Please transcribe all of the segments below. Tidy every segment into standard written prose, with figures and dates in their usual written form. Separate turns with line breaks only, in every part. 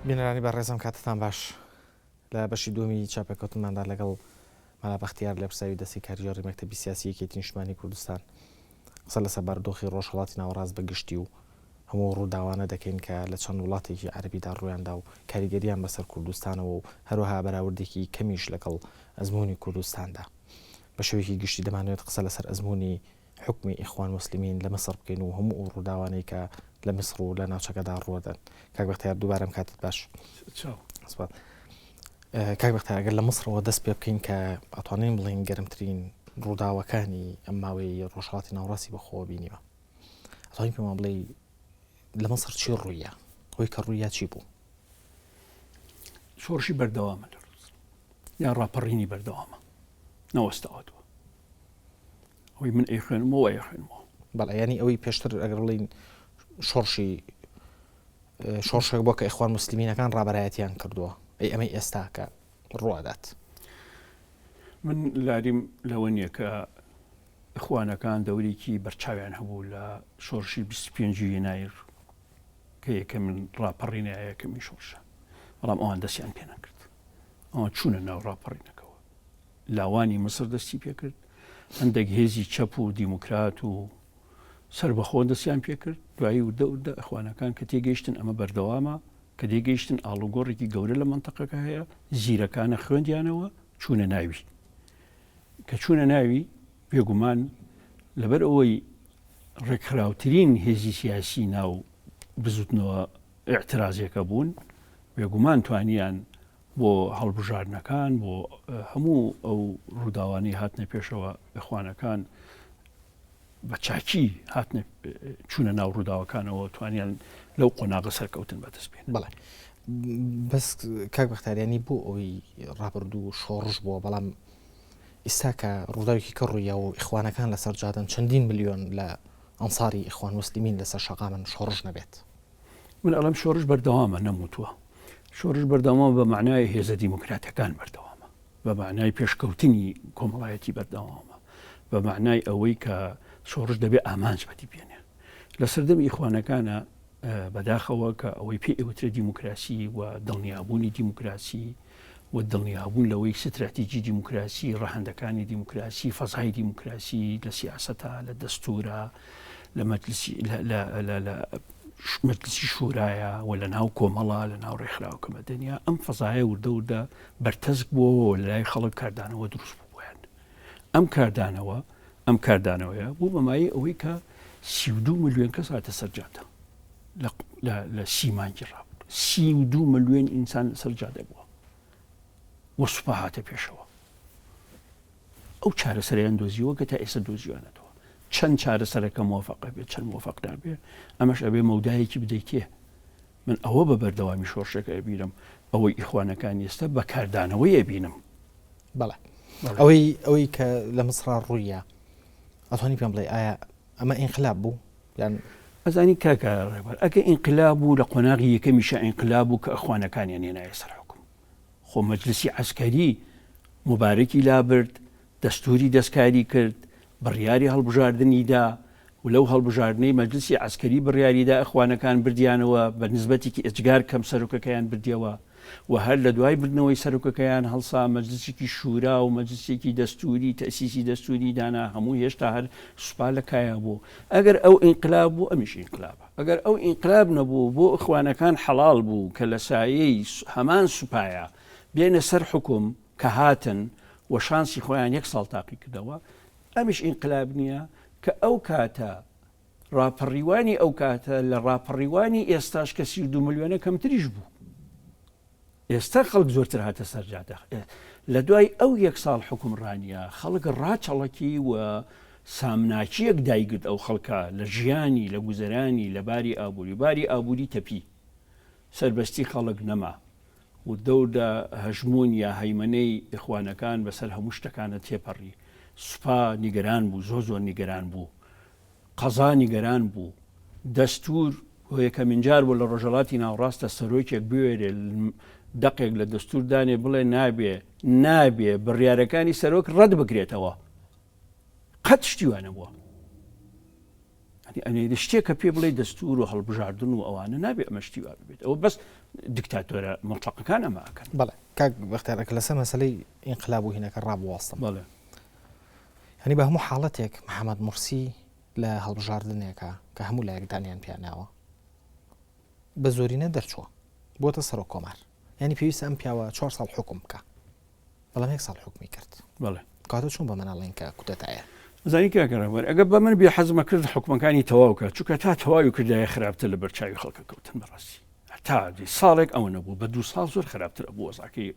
بینەرانی بەڕێزم کاتتان باش لە بەشی دووەمی چاپێکەوتنماندا لەگەڵ مەلا بەختیار لێپرسراوی دەستەی کارگێڕی مەکتەبی سیاسی یەکێتی نیشتمانی کوردستان قسە لەسەر بارودۆخی ڕۆژهەڵاتی ناوەڕاست بە گشتی و هەموو ڕووداوانە دەکەین کە لە چەند وڵاتێکی عەرەبیدا ڕوویاندا و کاریگەریان بەسەر کوردستانەوە و هەروەها بەراوردێکی کەمیش لەگەڵ ئەزموونی کوردستاندا. بە شێوەیەکی گشتی دەمانەوێت قسە لەسەر ئەزموونی حوکمی ئیخوان موسلمین لە میسڕ بکەین و هەموو ئەو ڕووداوانەی کە لە میسڕ و لە ناوچەکەدا ڕووەدەن. کاک بەختیار دووبارە ئەم کاتت باش.
چاو.
سپاس. کاک بەختیار ئەگەر لە میسڕەوە دەست پێ بکەین کە ئەتوانین بڵێین گەرمترین ڕووداوەکانی ئەم ماوەی ڕۆژهەڵاتی ناوەڕاستی بەخۆوە بینیوە. ئەتوانی پێمان بڵێی لە میسڕ چی ڕوویە؟ ئەوەی کە ڕوویا چی بوو؟
شۆڕشی بەردەوامە لە ڕووس یا ڕاپەڕینی بەردەوامە نەوەستاوەتەوە. ئەوەی من ئەیخوێنمەوە ئەیخوێنمەوە.
بەڵێ یانی ئەوەی پێشتر ئەگەر بڵێین شۆڕشی شۆڕشێک بۆ کە ئیخوان موسلمینەکان ڕابەرایەتیان کردووە ئەی ئەمەی ئێستا کە ڕوادات.
من لاریم لەوە نییە کە ئیخوانەکان دەورێکی بەرچاویان هەبوو لە شۆڕشی 25 ینایر کە یەکەمین ڕاپەڕینە یەکەمین شۆڕشە بەڵام ئەوان دەستیان پێ نەکرد ئەوان چوونە ناو ڕاپەڕینەکەوە لاوانی میسر دەستی پێکرد، هەندێک هێزی چەپ و دیموکرات و سەربەخۆ دەستیان پێکرد، دوایی وردە وردە ئەخوانەکان کە تێگەیشتن ئەمە بەردەوامە، کە تێگەیشتن ئاڵوگۆڕێکی گەورە لە مەنتەقەکە هەیە، زیرەکانە خوێندیانەوە چوونە ناوی. کە چوونە ناوی بێگومان لەبەر ئەوەی ڕێکخراوترین هێزی سیاسی ناو بزوتنەوە ئیعترازیەکە بوون، بێگومان توانیان بۆ هەڵبژاردنەکان، بۆ هەموو ئەو ڕووداوانەی هاتنە پێشەوە ئیخوانەکان بە چاکی هاتنە چوونە ناو ڕووداوەکانەوە توانیان لەو قۆناغە سەرکەوتن بەدەست بێن.
بەڵێ بەس کاک بەختاریانی بۆ ئەوەی ڕابردوو شۆڕش بووە بەڵام ئیستا کە ڕووداوێکی کە ڕوویە و ئیخوانەکان لەسەر جادەن چەندین ملیۆن لە ئەنساری ئیخوان موسلمین لەسەر شەقامن شۆڕش نەبێت.
من ئەڵێم شۆڕش بەردەوامە نەموتووە شۆڕش بەردەوامە بە مەعنای هێزە دیموکراتەکان بەردەوامە بە مەعنای پێشکەوتنی کۆمەڵایەتی بەردەوامە بە مەعنای ئەوەی کە شۆڕش دەبێ ئامانج بەدی بێنێ لە سەردەمی ئیخوانەکانە بەداخەوە کە ئەوەی پێ ئەوترێ دیموکراسی و دڵنیابوونی دیموکراسی و دڵنیابوون لەوەی ستراتیجی دیموکراسی، ڕەهەندەکانی دیموکراسی، فەزای دیموکراسی لە سیاسەتا، لە دەستوورا، لە مەجلسی لە لە مەجلسی شورایە و لە ناو کۆمەڵە لە ناو ڕێکخراوکە مەدەنیە ئەم فەزایە وردە وردە بەرتەسک بووەوە لە لای خەڵک کاردانەوە دروست بوو بۆیان ئەم کاردانەوە ئەم کاردانەوەیە بوو بە مایەی ئەوەی کە 32 ملیۆن کەس هاتە سەر جادە لە سی مانگی ڕابردوو 32 ملیۆن ئینسان لەسەر جادە بووە و سوپا هاتە پێشەوە ئەو چارەسەریان دۆزیەوە کە تا ئێستا دۆزیوانەتەوە چەند چارەسەرەکە مۆفقە بێت چەند مۆفق نابێ ئەمەش ئەبێ مەودایەکی بدەیتێ من ئەوە بە بەردەوامی شۆڕشەکە ئەبینم ئەوەی ئیخوانەکان ئێستا بە کاردانەوەی ئەبینم
بەڵێ ئەوەی ئەوەی کە لە مسرا ڕوویە ئەتوانی پێم بڵێ ئایا ئەمە ئینقلاب بوو یان
ئەزانی کاکە ڕێبەر ئەگە ئینقلاب بوو لە قۆناغی یەکەمیشە ئینقلاب بوو کە ئەخوانەکانیان هێنایە سەر حوکم خۆ مەجلسی عەسکەری موبارەکی لابرد دەستوری دەستکاری کرد بڕیاری هەڵبژاردنی دا و لەو هەڵبژاردنەی مەجلسی عەسکەری بڕیاری دا ئەخوانەکان بردیانەوە بە نسبەتێکی ئێجگار کەم سەرۆکەکەیان بردیەوە و هەر لە دوای بردنەوەی سەرۆکەکەیان هەڵسا مەجلسێکی شورا و مەجلسێکی دەستوری تەئسیسی دەستوری دانا هەموو هێشتا هەر سوپا لە کایا بوو ئەگەر ئەو ئینقلاب بوو ئەمیش ئینقلابە ئەگەر ئەو ئینقلاب نەبوو بۆ ئیخوانەکان حەڵاڵ بوو کە لە سایەی هەمان سوپایە بێنە سەر حوکم کە هاتن و شانسی خۆیان یەک ساڵ تاقی کردەوە ئەمیش ئینقلاب نییە کە ئەو کاتە ڕاپەڕیوانی ئەو کاتە لە ڕاپەڕیوانی ئێستاش کە 32 ملیۆنە کەمتریش بوو ئێستا خەڵک زۆرتر هاتە سەر جادە لە دوای ئەو یەک ساڵ حکومڕانیە خەڵک ڕاچەڵەکی و سامناکیەک دایگرت ئەو خەڵکە لە ژیانی لە گوزەرانی لە باری ئابووری باری ئابووری تەپی سەربەستی خەڵک نەما وردە وردە هەژموون یا هەیمەنەی ئیخوانەکان بەسەر هەموو شتەکانە تێپەڕی. سوپا نیگەران بوو، زۆر زۆر نیگەران بوو. قەزا نیگەران بوو. دەستوور بۆ یەکەمین جار بوو لە ڕۆژهەڵاتی ناوەڕاستە سەرۆکێک بوێرێ دەقێک لە دەستوور دانێ بڵێ نابێ نابێ بڕیارەکانی سەرۆک ڕەت بکرێتەوە. قەت شتی وا نەبووە. ئەنی شتێکە پێ بڵێ دەستور و هەڵبژاردن و ئەوانە نابێ ئەمە شتی وا ببێت ئەوە بەس دیکتاتۆرە مطلقەکان ئەمە ئەکەن.
بەڵێ کاک بەختیار ئەگەر لەسەر مەسەلەی ئینقلاب و هینەکە ڕابوەستم.
بەڵێ.
یانی بە هەموو حاڵەتێک محەمەد مورسی لە هەڵبژاردنێکا کە هەموو لایەک دانیان پیا ناوە بە زۆرینە دەرچووە بۆتە سەرۆک کۆمار یانی پێویستە ئەم پیاوە چوار ساڵ حوکم بکا بەڵام یەک ساڵ حوکمی کرد.
بەڵێ.
کەواتە چۆن بە من ئەڵێن کە کودەتایە؟
ئەزانی کاکە ڕێبوار ئەگەر بە من بێ حەزمە کرد حوکمەکانی تەواو کات چونکە تا تەواوی کردایە خراپتر لە بەر چاوی خەڵکە کەوتن بەڕاستی هەتا ساڵێک ئەوە نەبوو بە دوو ساڵ زۆر خراپتر ئەبوو وەزعەکەی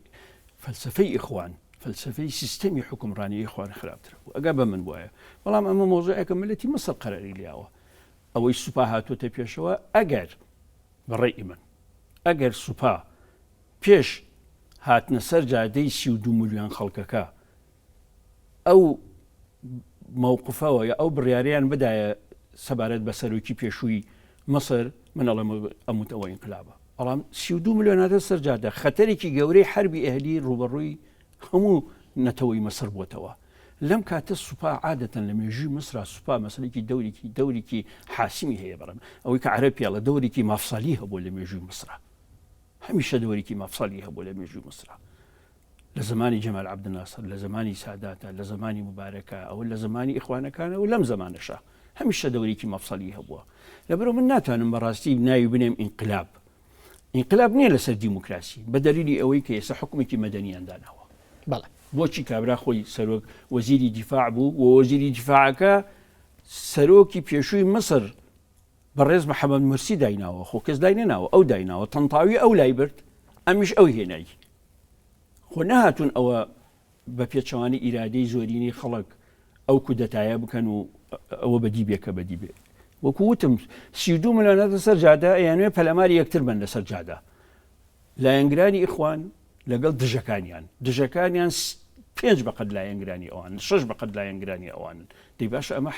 فەلسەفەی ئیخوان فەلسەفەی سیستەمی حوکمڕانی ئیخوان خراپتر بوو ئەگەر بە من بوایە بەڵام ئەمە مەوزوعێکە ملەتی مصر قەراری لیاوە ئەوەی سوپا هاتووەتە پێشەوە ئەگەر بە ڕێی من ئەگەر سوپا پێش هاتنە سەر جادەی 32 ملیۆن خەڵکەکە ئەو مەوقفەوە یا ئەو بڕیاریان بدایە سەبارەت بە سەرۆکی پێشووی مصر من ئەڵێم ئەموت ئەوە ئینقلابە بەڵام 32 ملیۆن هاتە سەر جادە خەتەرێکی گەورەی حربی ئەهلی ڕووبەڕووی هەموو نەتەوەی مصر بووتەوە لەم کاتە سوپا عادەتەن لە مێژووی مسرا سوپا مەسلێکی دەورێکی دەورێکی حاسمی هەیە بەڵام ئەوەی کە عەرەب پێڵە دەورێکی مافسالی هەبوو لە مێژووی مسرا هەمیشە دەورێکی مافسالی هەبوو لە مێژووی مسرا لە زمانی جەمال عەبدولناسر لە زمانی ساداتە لە زمانی مبارەکە ئەوە لە زمانی ئیخوانەکانە و لەم زمانەشە هەمیشە دەورێکی مەفسەلی هەبووە لەبەرو من ناتوانم بەڕاستی ناوی بنێم ئینقلاب ئینقلاب نییە لەسەر دیموکراسی بە دەلیلی ئەوەی کە ئێستا حکومێکی مەدەنیان داناوە
بەڵێ
بۆچی کابرا خۆی سەرۆک وەزیری دیفاع بوو و وەزیری دیفاعەکە سەرۆکی پێشووی مسر بەڕێز محەممەد مرسی دایناوە خۆ کەس دای نەناوە ئەو دایناوە تەنتاوی ئەو لای برد ئەمیش ئەو هێنای خۆ نەهاتوون ئەوە بە پێچەوانی ئیرادەی زۆرینەی خەڵک ئەو کودەتایە بکەن و ئەوە بەدی بێ کە بەدی بێ وەکو وتم 32 ملیۆن هاتە سەر جادە ئەیانوێ پەلاماری یەکتر بن لەسەر جادە لایەنگرانی ئیخوان لەگەڵ دژەکانیان دژەکانیان پێنج بەقەد لایەنگرانی ئەوان شەش بەقەد لایەنگرانی ئەوانن دەی باشە ئەمە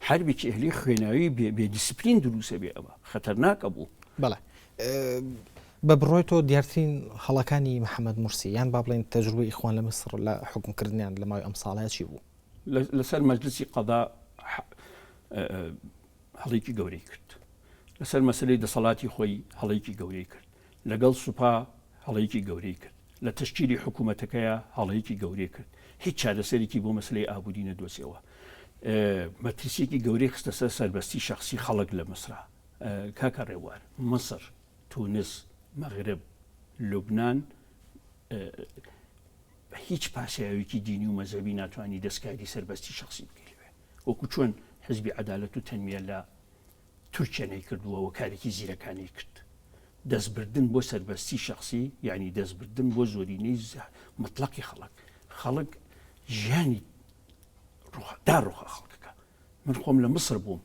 حربێکی ئەهلی خوێناوی بێ دیسپلین دروسە بێ ئەوە خەتەرناکە بوو.
بەڵێ بە بڕوای تۆ دیارترین هەڵەکانی محەمەد مورسی یان با بڵێین تەجروبەی ئیخوان لە میسڕ لە حوکمکردنیان لە ماوەی ئەم ساڵەیە چی بوو؟
لەسەر مەجلسی قەزا هەڵەیەکی گەورەی کرد. لەسەر مەسەلەی دەسەڵاتی خۆی هەڵەیەکی گەورەی کرد. لەگەڵ سوپا هەڵەیەکی گەورەی کرد. لە تەشکیلی حکوومەتەکەیا هەڵەیەکی گەورەی کرد. هیچ چارەسەرێکی بۆ مەسەلەی ئابووری نەدۆزیەوە. مەترسییەکی گەورەی خستە سەر سەربەستی شەخسی خەڵک لە میسرا. کاکە ڕێبوار، میسر، تونس، مەغرب، لوبنان بە هیچ پاساوێکی دینی و مەزهەبی ناتوانی دەستکاری سەربەستی شەخسی بکەی لەوێ. وەکو چۆن حزبی عەدالەت و تەنمیە لە تورکیە نەیکردووە و کارێکی زیرەکانەی کرد. دەستبردن بۆ سەربەستی شەخسی یانی دەستبردن بۆ زۆرینەی مطلقی خەڵک. خەڵک ژیانی داڕوخا خەڵکەکە. من خۆم لە میسر بووم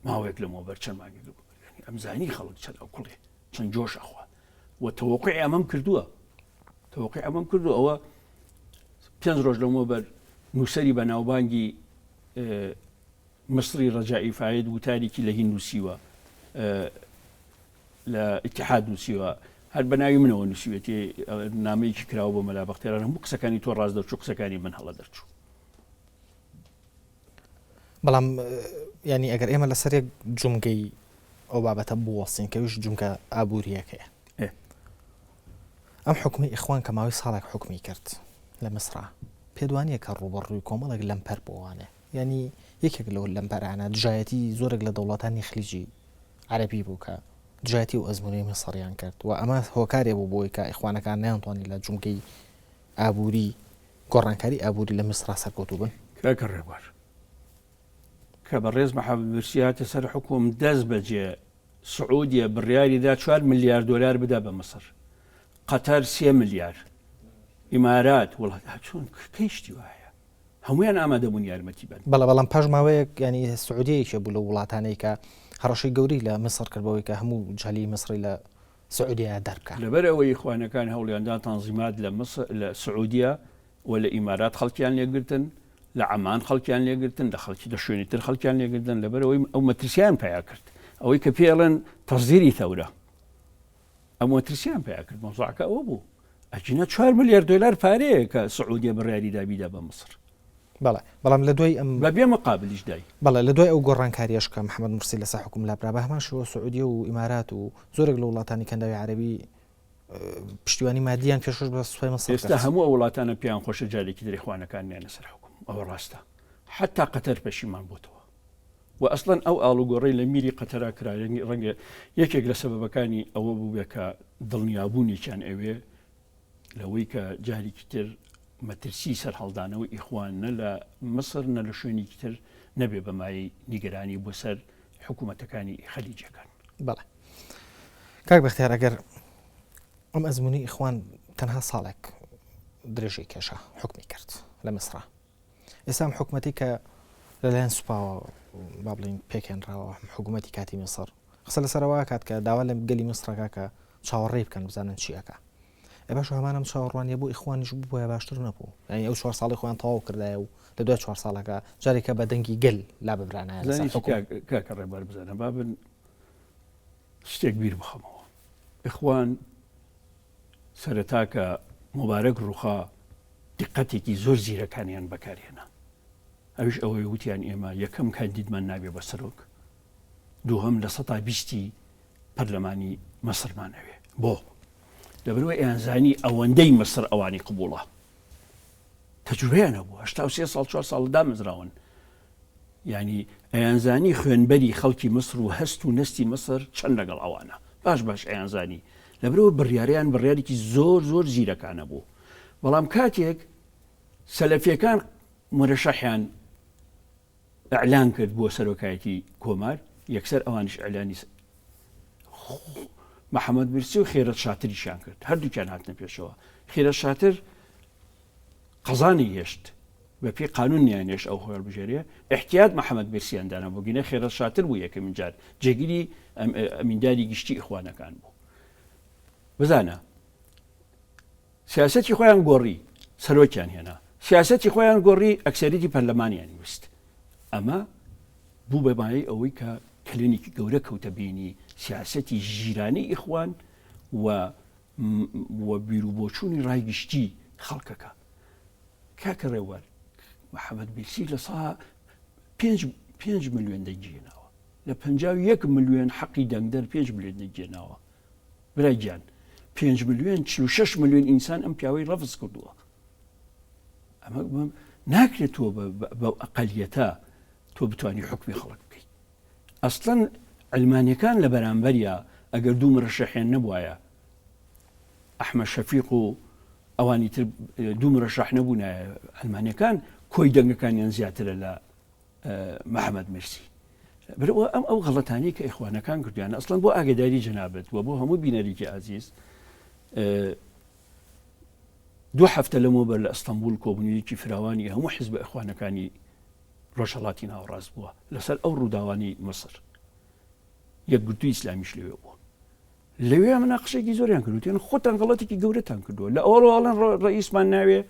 ماوەیەک لەمەوبەر چەند مانگێک لەمەوبەر یانی ئەمزانی خەڵک چەند ئەکوڵێ چەند جۆش ئەخوا و تەوەقعی ئەمەم کردووە تەوەقعی ئەمەم کردو ئەوە پێنج ڕۆژ لەمەوبەر نووسەری بەناوبانگی مصری ڕەجائی فاید وتارێکی لە هین نووسیوە لە ئیتحاد نووسیوە هەر بە ناوی منەوە نووسیوێتی نامەیەکی کراوە بۆ مەلا بەختیاران هەموو قسەکانی تۆ ڕاست دەرچوو قسەکانی من هەڵە دەرچوو
بەڵام یانی ئەگەر ئێمە لەسەر یەک جومگەی ئەو بابەتە بوەستین کە ویش جومگە ئابووریەکەیە ئەم حکومی ئیخوان کە ماوەی ساڵێک حکومی کرد لە میسرا پێدوانیە کە ڕووبەڕووی کۆمەڵێک لەمپەر بۆوانێ یعنی یەکێک لەو لەمپەرانە دژایەتی زۆرێک لە دەوڵەتانی خلیجی عەربی بوو کە دژایەتی و ئەزمموی میسڕیان کرد و ئەمە هۆکارێ بوو بۆی کە ئیخوانەکان نەیانتوانی لە جومگەی ئابووری گۆڕانکاری ئابووری لە میسڕا سەرکەوتوو بن؟
کاکە ڕێبوار، کە بەڕێز محەمەد مورسی هاتە سەر حوکم دەست بەجێ سعودیە بڕیاری دا چوار ملیار دۆلار بدا بە میسڕ، قەتەر سێ ملیار، ئیمارات، وڵات چۆن کەی شتی وا هەیە؟ هەموویان ئامادە بوون یارمەتی بەن.
بەڵێ بەڵام پاش ماوەیەک یانی سعودیە یەکێ بوو لەو وڵاتانەی کە هەڕەشەی گەورەی لە میسڕ کرد بەوەی کە هەموو جەلی میسڕی لە سعودیە دەربکا.
لەبەر ئەوەی ئیخوانەکان هەوڵیاندا تەنزیمات لە میسر لە سعودیە و لە ئیمارات خەڵکیان لێگرتن، لە عەمان خەڵکیان لێگرتن، لە خەڵکی لە شوێنی تر خەڵکیان لێگرتن، لەبەر ئەوەی ئەو مەترسیان پیا کرد. ئەوەی کە پێی ئەڵێن تەسدیری ثەورە. ئەو مەترسیان پیا کرد. مەوزوعەکە ئەوە بوو. ئەگینا چوار ملیار دۆلار پارەیە کە سعودیە بڕیاری دا بیدا بە میسر.
بەڵێ بەڵام لە دوای ئەم
بە بێ مقابلیش دای.
بەڵێ لە دوای ئەو گۆڕانکاریەش کە محەمەد مورسی لەسەر حوکم لابرا بە هەمان شێوە سعودیە و ئیمارات و زۆرێک لە وڵاتانی کەنداوی عەرەبی پشتیوانی مادیان پێشکەش بە سوپای میسر
ئێستا
کرد.
هەموو ئەو وڵاتانە پێیان خۆشە جارێکی تر ئیخوانەکان نێنە سەر حوکم ئەوە ڕاستە حەتا قەتەر پەشیمان بۆتەوە و ئەسڵەن ئەو ئاڵوگۆڕەی لە میری قەتەرا کرا ڕەنگە یەکێک لە سەبەبەکانی ئەوە بووبێ کە دڵنیابوونێکیان ئەوێ لەوەی کە جارێکی تر مەترسی سەرهەڵدانەوەی ئیخوان نە لە میسر نە لە شوێنێکی تر نەبێ بە مایەی نیگەرانی بۆ سەر حکوومەتەکانی خەلیجەکان.
بەڵێ کاک بەختیار ئەگەر ئەم ئەزمموی ئیخوان تەنها ساڵێک درێژەی کێشا حکومی کرد لە میسرا ئێستا ئەم حکومەتی کە لەلایەن سوپاوە با بڵین پێکهێنراوە حکوومەتی کاتی میسر قسە لەسەرەوە کات کە داوا لە گەلی میسرەکە کە چاوەڕێی بکەن بزانن چی ئەکا. ئێ باشە هەمان ئەم چاوەڕوانیە بۆ ئیخوانیش ببوایە باشتر نەبوو؟ یانی ئەو چوار ساڵەی خۆیان تەواو کردایە و لە دوای چوار ساڵەکە جارێکە بە دەنگی گەل لاببرانایە لەسەر
زانی چی
حوکم.
کاک کاکە ڕێبوار بزانە با من شتێک بیر بخەمەوە ئیخوان سەرەتا کە موبارەک ڕوخا دیقەتێکی زۆر زیرەکانیان بەکارهێنا ئەویش ئەوەی وتیان ئێمە یەکەم کاندیدمان نابێ بە سەرۆک دووهەم لە سەتا بیستی پەرلەمانی مەسرمان ئەوێ بۆ؟ لەبەرئەوەی ئەیانزانی ئەوەندەی مەسر ئەوانی قبوڵە تەجروبەیان هەبوو 83 ساڵ چوار ساڵ دامەزراون یعنی ئەیانزانی خوێنبەری خەڵکی مصر و هەست و نەستی مصر چەند لەگەڵ ئەوانە باش باش ئەیانزانی لەبەرەوە بڕیاریان بڕیارێکی زۆر زۆر زیرەکانە بوو بەڵام کاتێک سەلەفیەکان مرەشەحیان ئیعلان کرد بۆ سەرۆکایەتی کۆمار، یەکسەر ئەوانیش ئیعلانی محەمەد مرسی و خێرەت شاتریشیان کرد، هەردووکیان هاتنە پێشەوە. خیرەت شاتر قەزانی هێشت، بە پێی قانون نیانێشت ئەو خۆی هەڵبژێرێ، ئیحتیات محەمەد مرسیان دانا بۆ گینە خێرەت شاتر بوو یەکەمین جار جێگری ئەمینداری گشتی ئیخوانەکان بوو. بزانە سیاسەتی خۆیان گۆڕی، سەرۆکیان هێنا. سیاسەتی خۆیان گۆڕی، ئەکسەریەتی پەرلەمانیان ویست. ئەمە بوو بە مایەی ئەوەی کە کەلێنێکی گەورە کەوتە بینی سیاسەتی ژیرانەی ئیخوان و و بیروبۆچوونی ڕای گشتی خەڵکەکە. کاکە ڕێوار، محەمەد میرسی لە سا پێنج ملیۆن دەنگی هێناوە. لە 51 ملیۆن حەقی دەنگدەر 5 ملیۆن دەنگی هێناوە. برا گیان پێنج ملیۆن 46 ملیۆن ئینسان ئەم پیاوەی ڕەفز کردووە ئەمە ناکرێت تۆ بە ئەقلیەتە تۆ بتانی حکومی خەڵک بکەیت ئەسڵەن علمانیەکان لە بەرامبەریا ئەگەر دوو مرەشەحێن نەبوایە ئەحمە شەفیق و ئەوانی تر دوو مرەشەح نەبوونایە ئەلمانیەکان کۆی دەنگەکانیان زیاترە لە محەمەد مرسی برەوە ئەم ئەو غەڵەتانەی کە ئیخوانەکان کردویانە ئەسڵەن بۆ ئاگداری جەنابت و بۆ هەموو بینەرێکی ئازیز دوو هەفتە لەمەوبەر لە ئەستەنبول کۆبوونەوەیەکی فراوانی هەموو حزبە ئیخوانەکانی ڕۆژهەڵاتی ناوەڕاست بووە لەسەر ئەو ڕووداوانی میسر یەکگرتووی ئیسلامیش لەوێ بووە لەوێ مناقشێکی زۆریان کرد وتیان خۆتان غەڵەتێکی گەورەتان کردووە لە ئەوەڵەوە ئەڵێن ڕئیسمان ناوێ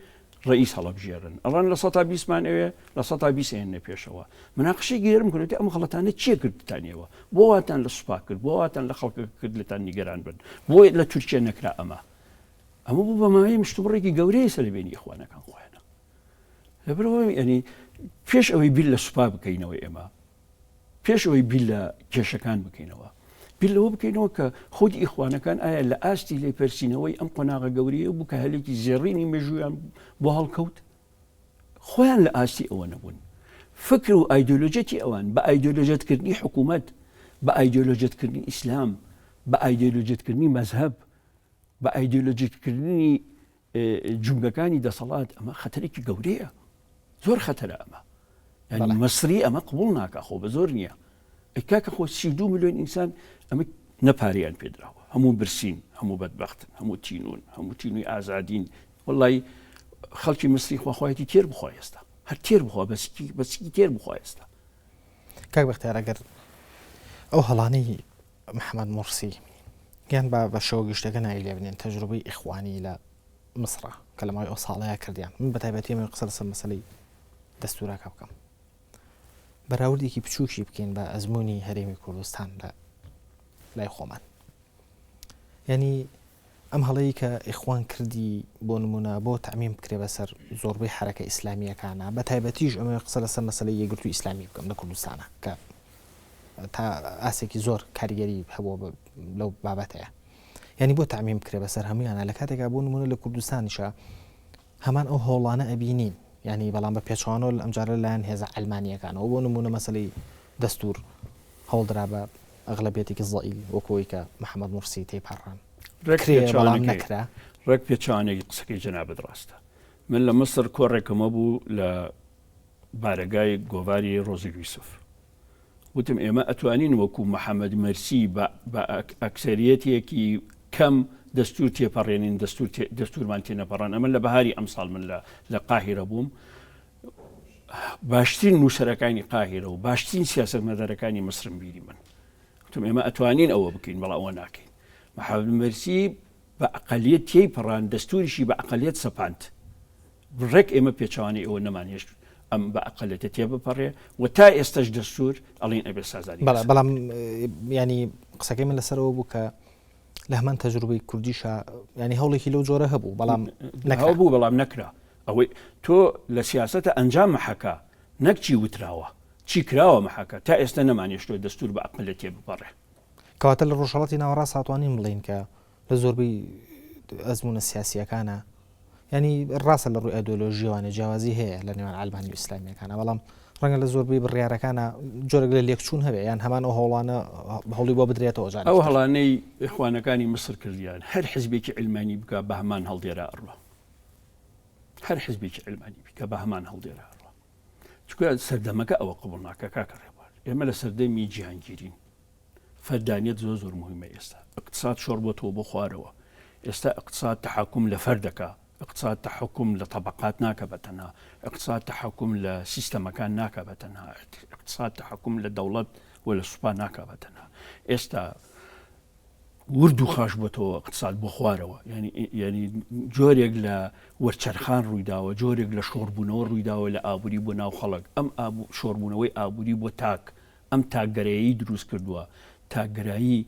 ڕئیس هەڵەبژێرن ئەڵێن لە سەتا بیستمان ئەوێ لە سەتا بیست ئێنە پێشەوە مناقشەی گەرم کرد ئەم غەڵەتانە چیە کردتانەوە بۆ واتان لە سوپا کرد بۆ واتان لە خەڵکەکە کرد لەتان نیگەران بن بۆ لە تورکیا نەکرا ئەمە ئەمە بوو بە مایەی مشتومڕێکی گەورەی سەر بینی ئیخوانەکان خۆیانە لەبەرەوە ینی پێش ئەوەی بیر لە سوپا بکەینەوە ئێمە پێش ئەوەی بیر لە کێشەکان بکەینەوە، بیر لەوە بکەینەوە کە خودی ئیخوانەکان ئایا لە ئاستی لێپرسینەوەی ئەم قۆناغە گەورەیە بوو کە هەلێکی زێڕینی مێژوویان بۆ هەڵکەوت؟ خۆیان لە ئاستی ئەوە نەبوون. فکر و ئایدۆلۆژیەتی ئەوان بە ئایدۆلۆژیەتکردنی حکوومەت، بە ئایدۆلۆژیەتکردنی ئیسلام، بە ئایدۆلۆژیەتکردنی مەزهەب، بە ئایدۆلۆژیکردنی جومگەکانی دەسەڵات ئەمە خەتەرێکی گەورەیە زۆر خەتەرە ئەمە یعنی مەسری ئەمە قبول ناکە خۆ بە زۆر نییە کاکە خۆ 32 میلیۆن ئینسان ئەمە نەپاریان پێدراوە هەموو برسین هەموو بەدبختن هەموو تینون هەموو تینوی ئازادین وڵی خەڵکی مسری خواخوایەتی تێر بخوا ئێستا هەر تێر بخوا بەسکی بەسکی تێر بخوا ئێستا
کاک بەختیار ئەگەر ئەو هەڵانەی محەمەد مورسی، یان با بە شێوە گشتیەکە ناوی لێ بنێن تەجروبەی ئیخوانی لە میسرا کە لە ماوەی ئەو ساڵەیا کردیان، من بە تایبەتی ئەمەوێ قسە لەسەر مەسەلەی دەستوورەکە بکەم. بەراوردێکی بچووکی بکەین بە ئەزموونی هەرێمی کوردستان لە لای خۆمان. یعنی ئەم هەڵەی کە ئیخوان کردی بۆ نمونە بۆ تەعمیم بکرێ بەسەر زۆربەی حەرەکە ئیسلامییەکانا بە تایبەتیش ئەمەوێ قسە لەسەر مەسەلەی یەکگرتووی ئیسلامی بکەم لە کوردستانا کە تا ئاستێکی زۆر کاریگەری هەبووە لەو بابەتەیە یعنی بۆ تەعمیم بکرێ بەسەر هەمویانە لە کاتێکا بۆ نمونە لە کوردستانیشا هەمان ئەو هەوڵانە ئەبینین یعنی بەڵام بە پێچەوانەوە ئەمجارە لەلایەن هێزە عەلمانییەکانەوە بۆ نمونە مەسەلەی دەستور هەوڵدرا بە ئەغلەبیەتێکی زەئیل وەکو ئەوەی کە محەمەد مورسی تێیپەڕاند
ڕێک
کرێ بەڵام
پێچەوانەکەی
نەکرا.
ڕێک پێچەوانەی قسەکەی جەنابت ڕاستە. من لە میسر کۆڕێکم هەبوو لە بارەگای گۆڤاری ڕۆزی یوسف. وتم ئێمە ئەتوانین وەکو محەمەد مەرسی بە بە ئەکسەریەتێکی کەم دەستور تێپەڕێنین دەستور دەستورمان تێنەپەڕان ئەمە لە بەهاری ئەمساڵ من لە لە قاهیرە بووم باشترین نووسەرەکانی قاهیرە و باشترین سیاسەتمەدارەکانی میسرم بیری من وتم ئێمە ئەتوانین ئەوە بکەین بەڵام ئەوە ناکەین محەمەد مەرسی بە ئەقلیەت تێی پەڕان دەستوریشی بە ئەقلیەت سەپاند ڕێک ئێمە پێچوانی ئەوە نەمان هێشت ئەم بە ئەقلەتە تێ بپەڕێ و تا ئێستش دەستور ئەڵین ئەبێ سازانی
بەڵام ینی قسەکەی من لەسەرەوە بوو کە لە هەمان تەجروبەی کوردیشا ینی هەوڵێکی لەو جۆرە هەبوو بەڵام
نەکرا بوو بەڵام نەکرا ئەوەی تۆ لە سیاسەتە ئەنجام مەحەکە نەک چی وتراوە چی کراوە مەحەکە تا ئێستا نەمانێشتوە دەستور بە ئەقلە تێ بپەڕێ.
کەواتە لە ڕۆژهەڵاتی ناوەڕاست هاتوانین بڵێین کە لە زۆربەی ئەزموونە سیاسییەکانە ینی ڕاستە لە ڕووی ئایدۆلۆژیەوانە جیاوازی هەیە لە نێوان عەلمانی و ئیسلامیەکانە بەڵام ڕەنگە لە زۆربەی بڕیارەکانە جۆرێک لە لێکچوون هەبێ یان هەمان ئەو هەوڵانە هەوڵی بۆ بدرێتەوە جارێکی
ئەو
تر.
هەڵانەی ئیخوانەکانی میسر کردیان هەر حزبێکی عیلمانی بکا بە هەمان هەڵدێرا ئەڕوا. هەر حزبێکی عیلمانی بکا بە هەمان هەڵدێرا ئەڕوا. چونکە سەردەمەکە ئەوە قبوڵ ناکا کاکە ڕێبوار. ئێمە لە سەردەمی جیهانگیرین. فەردانیەت زۆر زۆر مهمە ئێستا اقتصاد شۆڕ بۆتەوە بۆ خوارەوە ئێستا اقتصاد تحکم لە فەردەکە اقتصاد تحکم لە طبقات ناکە بە تەنها اقتصاد تحکم لە سیستەمەکان ناکە بە تەنها اقتصاد تحکم لە دەوڵەت و لە سوپا ناکە بە تەنها ئێستا ورد و خاش بۆتەوە اقتصاد بۆ خوارەوە ینی ینی جۆرێک لە وەرچەرخان ڕوویداوە جۆرێک لە شۆڕبوونەوە ڕوویداوە لە ئابووری بۆ ناو خەڵک ئەم شۆڕبوونەوەی ئابووری بۆ تاک ئەم تاکگەرایەی دروست کردووە، تاکگەرایی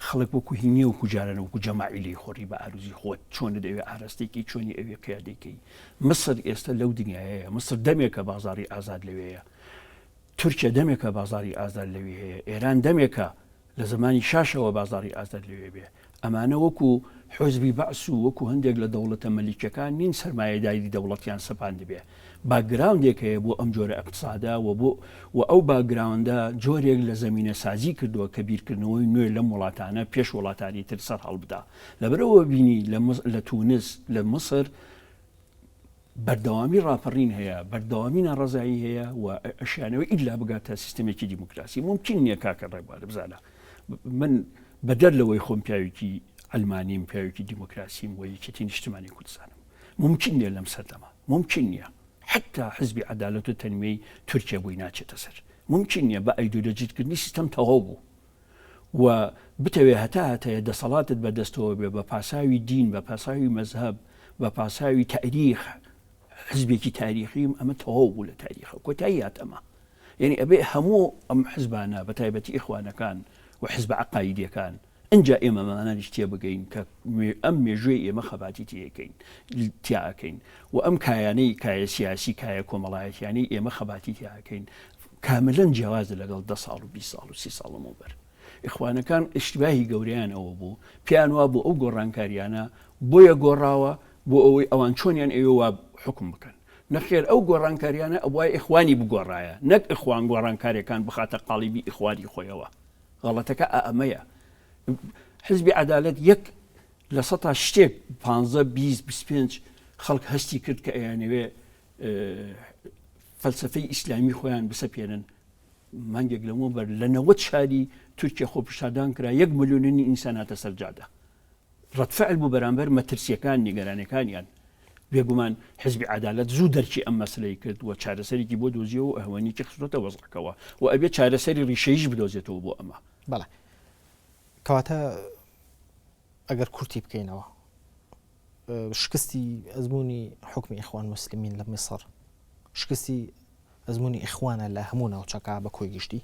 خەڵک وەکو هی نیە وەکو جاران وەکو جەماعی لێی خۆڕی بە ئاروزی خۆت چۆنت ئەوێ ئاراستەی کەی چۆنی ئەوێ قیادەی کەی مسر ئێستا لەو دنیایەیە مسر دەمێکە بازاری ئازاد لەوێیە تورکیا دەمێکە بازاری ئازاد لەوێ هەیە ئێران دەمێکە لە زەمانی شاشەوە بازاڕی ئازاد لەوێ بێ. ئەمانە وەکو حزبی بەعس و وەکو هەندێک لە دەوڵەتە مەلیکیەکان نین سەرمایەداری دەوڵەتیان سەپاندبێ. باکگراوندێک هەیە بۆ ئەم جۆرە ئیقتسادە و بۆ و ئەو باکگراوندە جۆرێک لە زەمینەسازی کردووە کە بیرکردنەوەی نوێ لەم وڵاتانە پێش وڵاتانی تر سەرهەڵبدا. لەبەرئەوە بینی لە لە تونس، لە میسر، بەردەوامی ڕاپەڕین هەیە، بەردەوامی ناڕەزایی هەیە و ئەشیانەوەی ئیلا بگاتە سیستەمێکی دیموکراسی. مومکین نییە کاکە ڕێبوار بزانە من بەدەر لەوەی خۆم پیاوێکی عەلمانیم، پیاوێکی دیموکراسیم و یەکێتی نیشتمانی کوردستانم. مومکین نییە لەم سەردەمە، مومکین نییە. حەتا حزبی عەدالەت و تەنمیەی تورکیا بۆی ناچێتە سەر. مومکین نییە بە ئایدۆلۆژیتکردنی سیستەم تەواو بوو. و بتەوێ هەتا هەتایە دەسەڵاتت بە دەستەوە بێ بە پاساوی دین بە پاساوی مەزهەب بە پاساوی تاریخ حزبێکی تاریخیم ئەمە تەواو بوو لە تاریخە کۆتایی هات ئەمە یعنی ئەبێ هەموو ئەم حزبانە بە تایبەتی ئیخوانەکان و حزب عقایدیەکان ئینجا ئێمە مانانیش تێبگەین کە ئەم مێژووی ئێمە خەباتی تێەکەین تیاکەین و ئەم کایانەی کایە سیاسی کایە کۆمەڵایەتیانەی ئێمە خەباتی تیاکەین کاملەن جیاوازە لەگەڵ دە ساڵ و 20 ساڵ و سی ساڵ لەمەوبەر. ئیخوانەکان ئیشتباهی گەورەیان ئەوە بوو، پێیان وابوو ئەو گۆڕانکاریانە بۆیە گۆڕاوە بۆ ئەوەی ئەوان چۆنیان ئەوێ وا حوکم بکەن. نەخێر ئەو گۆڕانکاریانە ئەبوایە ئیخوانی بگۆڕایە نەک ئیخوان گۆڕانکاریەکان بخاتە قاڵیبی ئیخوانی خۆیەوە. غەڵەتەکە ئا ئەمەیە. حزبی عەدالەت یەک لە سەتا شتێک پانزە 20 25 خەڵک هەستی کرد کە ئەیانەوێ فەلسەفەی ئیسلامی خۆیان بسەپێنن مانگێک لەمەوبەر لە 90 شاری تورکیا خۆپیشاندان کرا یەک ملیۆنی ئینسان هاتە سەر جادە ڕەتفعل بوو بەرامبەر مەترسیەکان نیگەرانەکانیان بێگومان حزبی عدالت زوو دەرکی ئەم مەسلەی کرد و چارەسەرێکی بۆ دۆزیەوە و ئەهوەنیکی خستۆتە وەزعەکەوە و ئەبێ چارەسەری ڕیشەیش بدۆزێتەوە بۆ ئەمە.
بەڵێ کەواتە ئەگەر کورتی بکەینەوە شکستی ئەزموونی حوکمی ئیخوان موسلمین لە میسڕ، شکستی ئەزموونی ئیخوانە لە هەموو ناوچەکە بە کۆی گشتی؟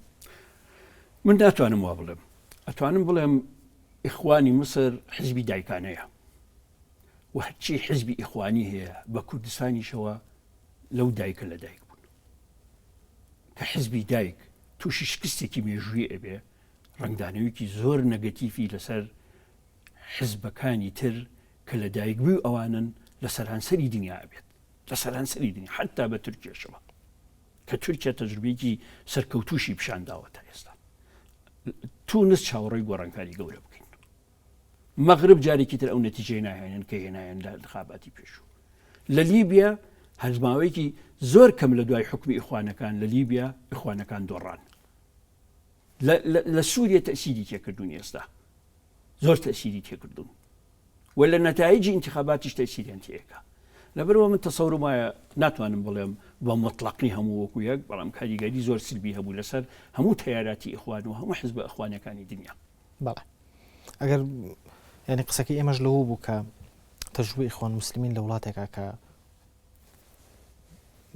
من ناتوانم وا بڵێم. ئەتوانم بڵێم ئیخوانی میسر حزبی دایکانەیە. و هەرچی حزبی ئیخوانی هەیە بە کوردستانیشەوە لەو دایکە لە دایک بوون. کە حزبی دایک تووشی شکستێکی مێژووی ئەبێ ڕەنگدانەوەیەکی زۆر نەگەتیفی لەسەر حزبەکانی تر کە لە دایکبووی ئەوانن لە سەرانسەری دنیا ئەبێت لە سەرانسەری دنیا حتا بە تورکیەشەوە کە تورکیا تەجروبەیەکی سەرکەوتوشی پیشان داوە تا ئێستا تونس چاوەڕێی گۆڕانکاری گەورە بکەین مەغرب جارێکی تر ئەو نەتیجەی ناهێنن کە هێنایان لە انتخاباتی پێشوو لە لیبیا هەرماوەیەکی زۆر کەم لە دوای حکومی ئیخوانەکان لە لیبیا ئیخوانەکان دۆڕان لە سووریە تەسیری تێکردون ئێستا زۆر تەسیری تێکردون و لە نەتایجی ئینتخاباتیش تەسیریان تێکا لەبەرەوە من تەسەورم وایە ناتوانم بڵێم بە مطلقی هەموو وەکو یەک بەڵام کاریگەری زۆر سلبی هەبوو لەسەر هەموو تەیاراتی ئیخوان و هەموو حزبە ئەخوانەکانی دنیا.
بەڵێ ئەگەر یانی قسەکەی ئێمەش لەوە بوو کە تەجروبەی ئیخوان موسلمین لە وڵاتێکا کە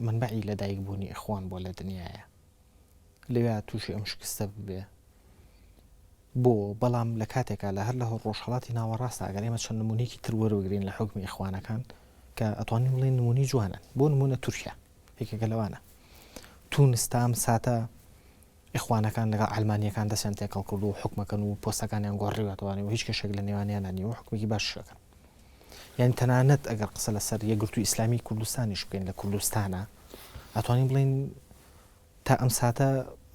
منبعی لەدایک بوونی ئیخوان بووە لە دنیاە لەوێ تووشی ئەم شکستە ببێ بۆ بەڵام لە کاتێکا لە هەر لە ڕۆژهەڵاتی ناوەڕاستە ئەگەر ئێمە چەند نمونەیەکی تر وەربگرین لە حوکمی ئیخوانەکان کە ئەتوانین بڵێین نمونەی جوانن بۆ نمونە تورکیا یەکێکە لەوانە تونس تا ئەم ساتە ئیخوانەکان لەگەڵ عەلمانیەکان دەستیان تێکەڵ کردو و حوکمەکەن و پۆستەکانیان گۆڕیوەتەوانێ و هیچ کێشێک لە نێوانیانە نیە و حکومێکی باشەکەن یعنی تەنانەت ئەگەر قسە لەسەر یەکگرتوو ئیسلامی کوردستانیش بکەین لە کوردستانە ئەتوانین بڵێین تا ئەم ساتە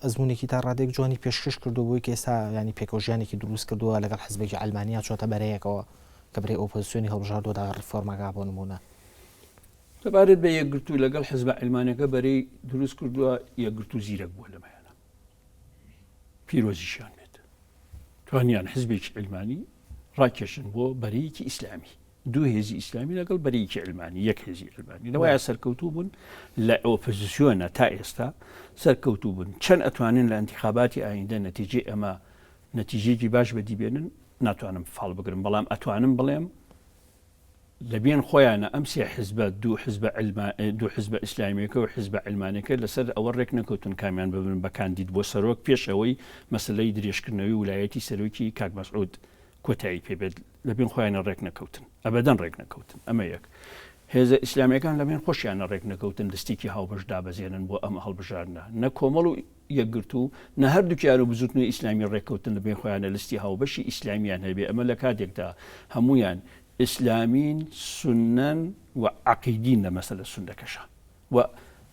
ئەزموونێکی تا ڕادەیەک جوانی پێشکەش کردووە بۆی کە ئێستا یانی پێکەوەژیانێکی دروست کردووە لەگەڵ حزبێکی عەلمانیا چۆتە بەرەیەکەوە کە بەرەی ئۆپۆزسیۆنی هەڵبژاردووە داوای ڕیفۆرمەکە بۆ نموونە.
سەبارەت بە یەکگرتوو لەگەڵ حزبە عەلمانەکە بەرەی دروست کردووە یەکگرتوو زیرەک بووە لەمەیانە پیرۆزیشیان بێت توانیان حزبێکی عیلمانی ڕاکێشن بۆ بەرەیەکی ئیسلامی دوو هێزی ئیسلامی لەگەڵ بەرەیەکی علمانی یەک هێزی علمانی لەوایە سەرکەوتوو بوون لە ئۆپۆزیسیۆنە تا ئێستا سەرکەوتوو بوون چەند ئەتوانن لە ئەنتیخاباتی ئایندە نەتیجەی ئەمە نەتیجەیەکی باش بەدی بێنن ناتوانم فاڵ بگرم بەڵام ئەتوانم بڵێم لە بێن خۆیانە ئەم سێ حزبە دوو حزبە علما دوو حزبە ئیسلامیەکە و حزبە علمانەکە لەسەر ئەوە ڕێک نەکەوتون کامیان ببن بە کاندید بۆ سەرۆک پێش ئەوەی مەسلەی درێژکردنەوەی ولایەتی سەرۆکی کاک مەسعود کۆتایی پێ بێت لە بێن خۆیانە ڕێک نەکەوتن ئەبەدەن ڕێک نەکەوتن ئەمە یەک هێزە ئیسلامیەکان لە بێن خۆشیانە ڕێک نەکەوتن لستێکی هاوبەش دابەزێنن بۆ ئەم هەڵبژاردنە نە کۆمەڵ و یەکگرتوو، نە هەردووکیان و بزوتنەوەی ئیسلامی ڕێککەوتن لە بەین خۆیانە لستی هاوبەشی ئیسلامیان هەبێ ئەمە لە کاتێکدا هەموویان ئیسلامین سوننەن و عەقیدین لە مەسەلە سوننەکەشا و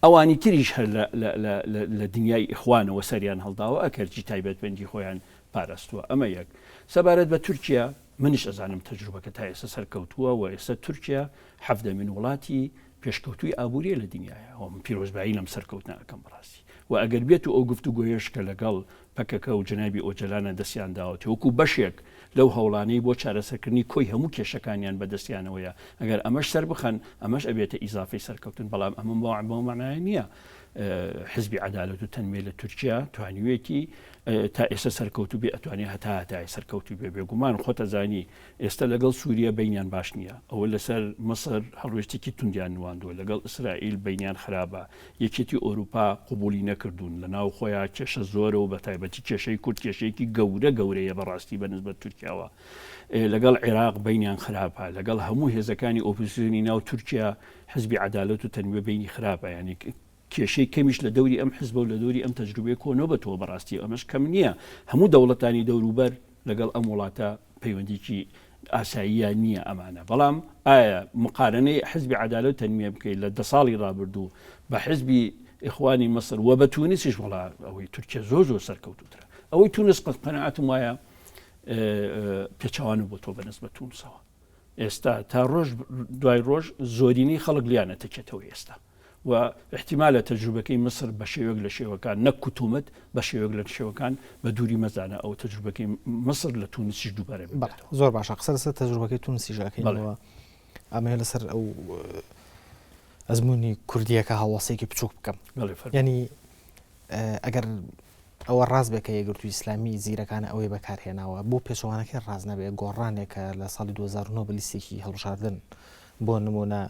ئەوانی تریش هەر لە لە لە لە لە دنیای ئیخوانەوە سەریان هەڵداوە ئەکەرچی تایبەتمەندی خۆیان پاراستووە ئەمە یەک سەبارەت بە تورکیا منیش ئەزانم تەجروبەکە تا ئێستا سەرکەوتووە و ئێستا تورکیا حەڤدەمین وڵاتی پێشکەوتووی ئابووریە لە دنیایا و من پیرۆزبایی لەم سەرکەوتنە ئەکەم بەڕاستی و ئەگەر بێت و ئەو گفتوگۆیەش کە لەگەڵ پەکەکە و جەنابی ئۆجەلانە دەستیان داوەتێ وەکو بەشێک لەو هەوڵانەی بۆ چارەسەرکردنی کۆی هەموو کێشەکانیان بەدەستیانەوەیە ئەگەر ئەمەش سەربخەن ئەمەش ئەبێتە ئیزافەی سەرکەوتن بەڵام ئەمە بەو مەعنایە نییە حزبی عەدالەت و تەنمیە لە تورکیا توانیوێتی تا ئێستا سەرکەوتوو بێ ئەتوانێ هەتا هەتای سەرکەوتوو بێ بێگومان خۆتەزانی ئێستا لەگەڵ سوریە بەینیان باش نییە، ئەوە لەسەر میسر هەڵوێستێکی توندیان نواندووە، لەگەڵ ئیسرائیل بەینیان خرابە، یەکێتی ئۆروپا قبوڵی نەکردوون، لەناو خۆیا کێشە زۆرە و بەتایبەتی کێشەی کورد کێشەیەکی گەورە گەورەیە بەڕاستی بە نسبەت تورکیاوە، لەگەڵ عێراق بەینیان خراپە، لەگەڵ هەموو هێزەکانی ئۆپۆزسیۆنی ناو تورکیا حزبی عەدالەت و تەنمیە بەینی خراپە، یانی کێشەی کەمیش لە دەوری ئەم حزبە و لە دەوری ئەم تەجروبەیە کۆ نەبەتەوە، بەڕاستی ئەمەش کەم نییە، هەموو دەوڵەتانی دەوروبەر لەگەڵ ئەم وڵاتە پەیوەندیکی ئاساییان نییە ئەمانە، بەڵام ئایا مقارنەی حزبی عەدالە و تەنمیە بکەیت لە دە ساڵی ڕابردوو بە حزبی ئیخوانی میسر و بە تونسیش وەڵا ئەوەی تورکیا زۆر زۆر سەرکەوتووترە ئەوەی تونس قەت قەناعەتم وایە پێچەوانە بۆ تۆ بە نسبەت تونسەوە ئێستا تا ڕۆژ دوای ڕۆژ زۆرینەی خەڵک لیانە تەکێتەوە ئێستا و ئیحتیمالە تەجروبەکەی میسر بە شێوەیەک لە شێوەکان نەک کوتومت بە شێوەیەک لە شێوەکان بە دووری مەزانە ئەو تەجروبەکەی میسر لە تونسیش دووبارە ببێتەوە.
زۆر باشە قسە لەسەر تەجروبەکەی تونسیش ئەکەینەوە ئەمەوێ لەسەر ئەو ئەزموونی کوردیەکە هەڵوەسێکی بچووک بکەم ینی ئەگەر ئەوە ڕاست بێ کە یەکگرتووی ئیسلامی زیرەکانە ئەوەی بەکارهێناوە بۆ پێچەوانەکەی ڕاست نەبێ گۆڕانێکە لە ساڵی 2009 بە لیستێکی هەڵبژاردن بۆ نمونە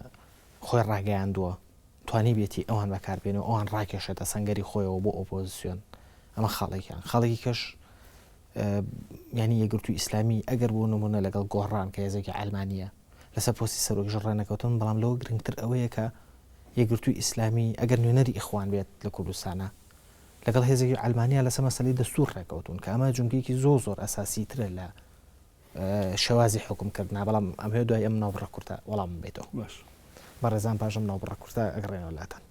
خۆی ڕاگەیاندووە توانیبێتی ئەوان بەکاربێنێ و ئەوان ڕاکێشێتە سەنگەری خۆیەوە بۆ ئۆپۆزسیۆن ئەمە خاڵێکیان خاڵێکی کەش ینی یەکگرتووی ئیسلامی ئەگەر بۆ نمونە لەگەڵ گۆڕان کە هێزێکی عەلمانیە. لەسەر پۆستی سەرۆکیش ڕێنەکەوتن، بەڵام لەوە گرنگتر ئەوەیە کە یەکگرتووی ئیسلامی ئەگەر نوێنەری ئیخوان بێت لە کوردستانا لەگەڵ هێزێکی عەلمانیا لەسەر مەسەلەی دەستوور ڕێکەوتوون کە ئەمە جومگەیەکی زۆر زۆر ئەساسی ترە لە شێوازی حوکم کردنا بەڵام ئەمەوێ دوای ئەم ناوبڕە کورتە وەڵامم بەیتەوە.
باش.
بەڕێزان پاش ئەم ناوبڕە کورتە ئەگەڕێنەوە لاتان.